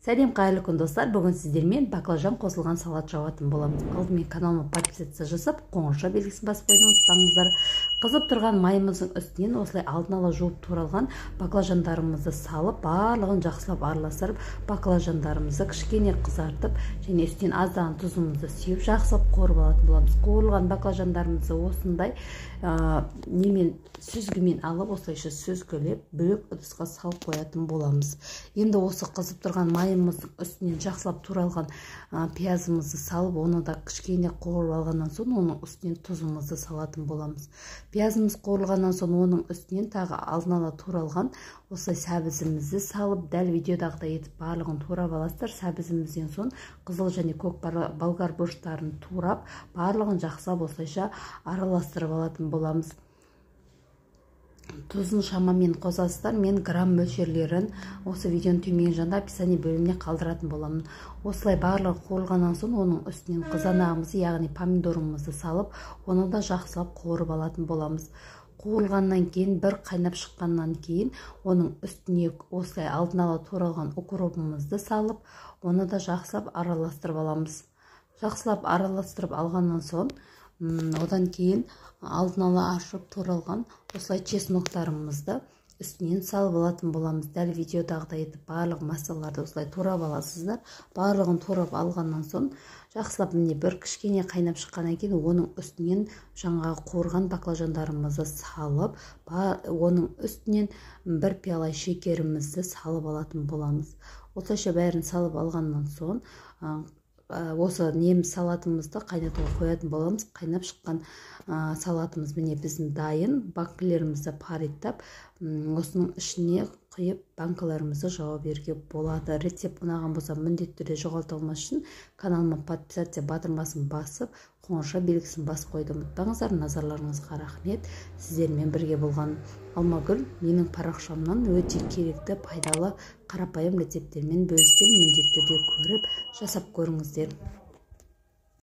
Сәлем, қайырлы күн, достар! Бүгін сіздермен баклажан қосылған салат жабатын боламыз. Алдымен каналыма подписаться жасап, қоңырау белгісін басып қоюды ұмытпаңыздар. Қызып тұрған майымыздың үстінен осылай алдын ала жуып туралған баклажандарымызды салып, барлығын жақсылап араластырып, баклажандарымызды кішкене қызартып және үстінен аздаған тұзымызды сеуіп, жақсылап қуырып алатын боламыз. Қуырылған баклажандарымызды осындай немен, сүзгімен алып, осылайша сүзгілеп, бөлек ыдысқа салып қоятын боламыз. Енді осы қызып тұрған майымыздың үстінен жақсылап туралған пиязымызды салып, оны да кішкене қуырып алғаннан соң, оның үстінен тұзымызды салатын боламыз. Пиязымыз қуырылғаннан соң, оның үстінен тағы алдын ала туралған осылай сәбізімізді салып, дәл видеодағыдай етіп барлығын турап аласыздар. Сәбізімізден соң қызыл және көк болгар бұрыштарын турап, барлығын жақсылап осылайша араластырып алатын боламыз. Тұзын шамамен қосасыздар. Мен грамм мөлшерлерін осы видеоның төменгі жағында, описание бөліміне қалдыратын боламын. Осылай барлығы қуырылғаннан соң, оның үстінен қызанағымызды, яғни помидорымызды салып, оны да жақсылап қуырып алатын боламыз. Қуырылғаннан кейін, бір қайнап шыққаннан кейін, оның үстіне осылай алдын ала туралған укропымызды салып, оны да жақсылап араластырып аламыз. Жақсылап араластырып алғаннан соң, одан кейін алдын ала аршып туралған осылай чесноктарымызды үстінен салып алатын боламыз. Дәл видеодағыдай етіп барлық массаларды осылай турап аласыздар. Барлығын турап алғаннан соң, жақсылап, міне, бір кішкене қайнап шыққаннан кейін, оның үстінен жаңағы қуырған баклажандарымызды салып, оның үстінен бір пиала шекерімізді салып алатын боламыз. Осылайша бәрін салып алғаннан соң, осы неміз салатымызды қайнатуға қоятын боламыз. Қайнап шыққан салатымыз, міне, біздің дайын. Банкілерімізді париттап, осының ішіне құйып, банкаларымызды жауа беруге болады. Рецепт ұнаған болса, міндетті түрде жоғалта алмас үшін каналыма подписаться батырмасын басып, қоңырау белгісін басып қоюды ұмытпаңыздар. Назарларыңызға рахмет! Сіздермен бірге болған Алмагүл. Менің парақшамнан өте керекті, пайдалы, қарапайым рецепттермен бөліскен. Міндетті түрде көріп, жасап көріңіздер.